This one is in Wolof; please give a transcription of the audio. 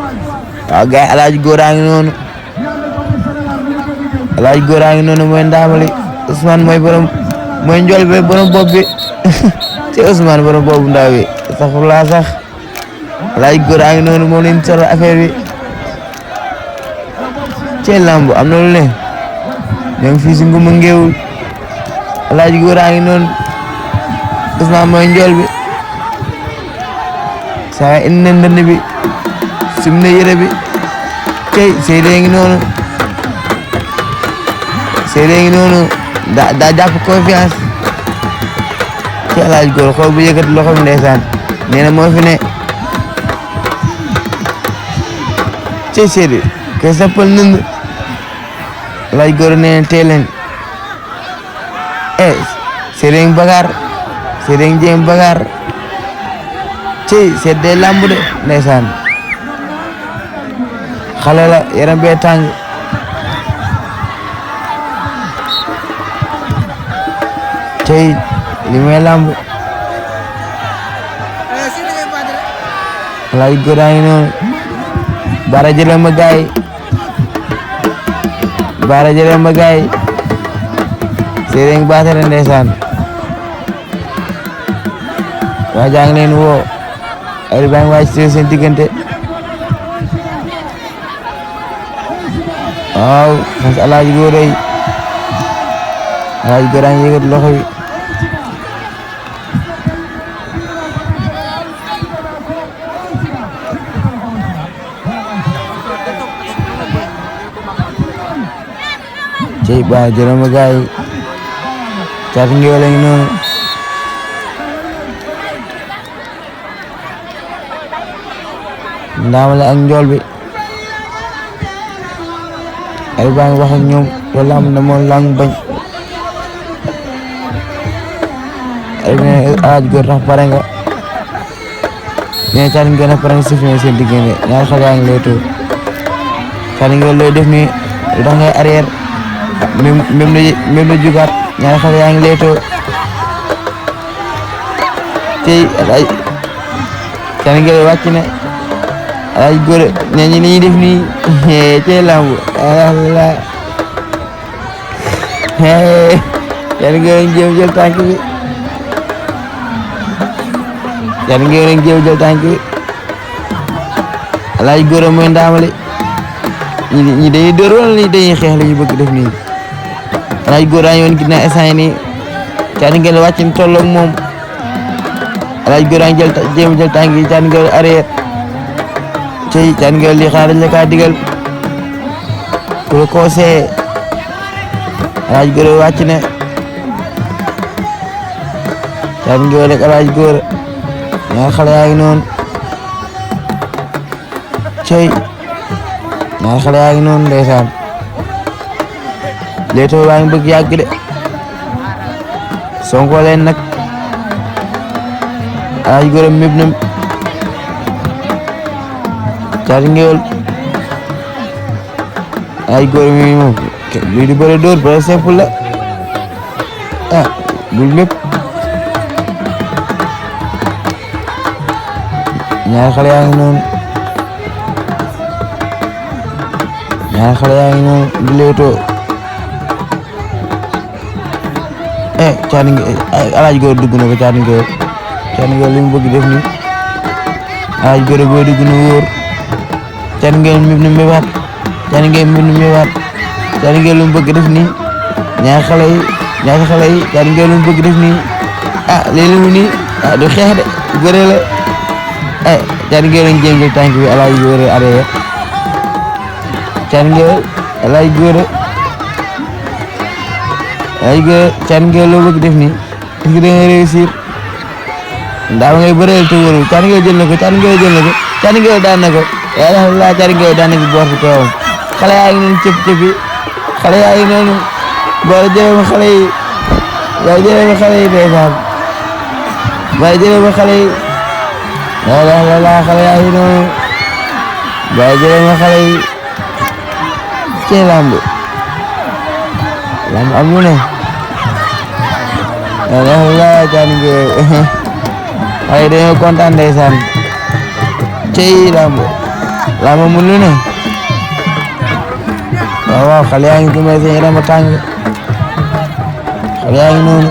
waaw gars Alaaji Góor a ngi noonu Alaaji Góor a ngi noonu mooy ndaamali Ousmane mooy borom mooy njool bi borom bopp bi ci Ousmane borom boobu ndaw bi saxulaa sax Alaaji Góor a ngi noonu moom lañ solo affaire bi ci lamb am na lu ne ñoo ngi fii si Ngumba Ngeewul Alaaji Góor a ngi noonu Ousmane mooy njool bi saa indi na ndënd bi sim na yére bi tey Seydou ngi noonu Seydou ngi noonu daa jàpp confiance ci Alaaji Góor xool bu yëkkati loxoom ndeysaan nee na moo fi ne ci Seydou koy sappal nënd Alaaji Góor nee na tey leen Seydou ngi bagaar Seydou ngi jéem bagaar ci Seydou lamb de ndeysaan xale la yaram bee tàng tey li may lamb Alaaji Góor a ngi noonu baara jëlee ma gaay baara jëlee ma gaay Seydou ngi baatare ndeysaan waa jaa ngi leen woo ay baa ngi waaj seen diggante waaw parce que Alaaji Góor yi Alaaji Góor a ngi yëkkati loxo yi cey ba jërëma gaay Caatu Ngéwél a ngi noonu ndaamale ak njool bi ay baa ngi wax ak ñoom wala am na moom lang bañ ay ne Alaaji Góor tax pare nga ne Caatu Ngéwél na pare nga sif ne seen diggante ñaari xale yaa ngi lay tuur Caatu Ngéwél looy def nii lu tax ngay arrière même la jugaat ñaari xale yaa ngi lay tuur tey Caatu Ngéwél wàcc na Alaaji Góor nee ñi li ñuy def nii ci lamb alhamdulilah Caatu Ngéwél jéem jël tànk bi Caatu Ngéwél jéem jël tànk bi Alaaji Góor mooy ndaamali ñi dañuy dóor wala ñi dañuy xeex la ñu bëgg def nii Alaaji Góor a ngi woon ginnaaw instant nii Caatu Ngéwél wàcc na tolloog moom Alaaji Góor a ngi jéem jël tànk yi Caatu Ngéwél arrière tey Caatu Ngéwél li xaar dañ la kaa digal ku la koosee Alaaji Góor wàcc na Caatu Ngéwél ak Alaaji Góor ñaar xale yaa ngi noonu tey ñaar xale yaa ngi noonu ndeysaan leetoo baa ngi bëgg yàgg de sonko leen nag Alaaji Góor méb na Caatu Ngéwél Alaaji Góor mi moom lii di bëre dóor bëre simple la bul mépp ñaari xale yaa ngi noonu ñaari xale yaa ngi noonu di leetoo Caatu Ngéwél Alaaji Góor dugg na ko Caatu Ngéwél li mu bëgg def nii Alaaji Góor boo dugg na wóor Caatu Ngéwél mi na méwaat Caatu Ngéwél mi na méwaat Caatu Ngéwél lu mu bëgg def nii ñaari xale yi Caatu Ngéwél lu mu bëgg def nii léeg-léeg mu nii du xeex de bëre la Caatu Ngéwél lañ jéem jël tànk bi Alaaji Góor arrière Caatu Ngéwél Alaaji Góor Caatu Ngéwél loo bëgg def nii est-ce que da nga réussir ndax ngay bëreel te wóorul Caatu Ngéwél jël na ko Caatu Ngéwél jël na ko Caatu Ngéwél daan na ko alhamdulilah Caatu Ngéwél daan na ko boor fi kawam xale yaa ngi noonu cëpp-cëppi xale yaa ngi noonu boor jëlee ma xale yi waaye jëlee ma xale yi ndeysaan waaye jëlee ma xale yi alhamdulilah xale yaa ngi noonu waaye jëlee ma xale yi ci lamb am lu ne alhamdulilah Caatu Ngéwél waaye dañoo kontaan ndeysaan cey lamb laa ma mun lu ne waaw waaw xale yaa ngi commencé yaram a tàng xale yaa ngi noonu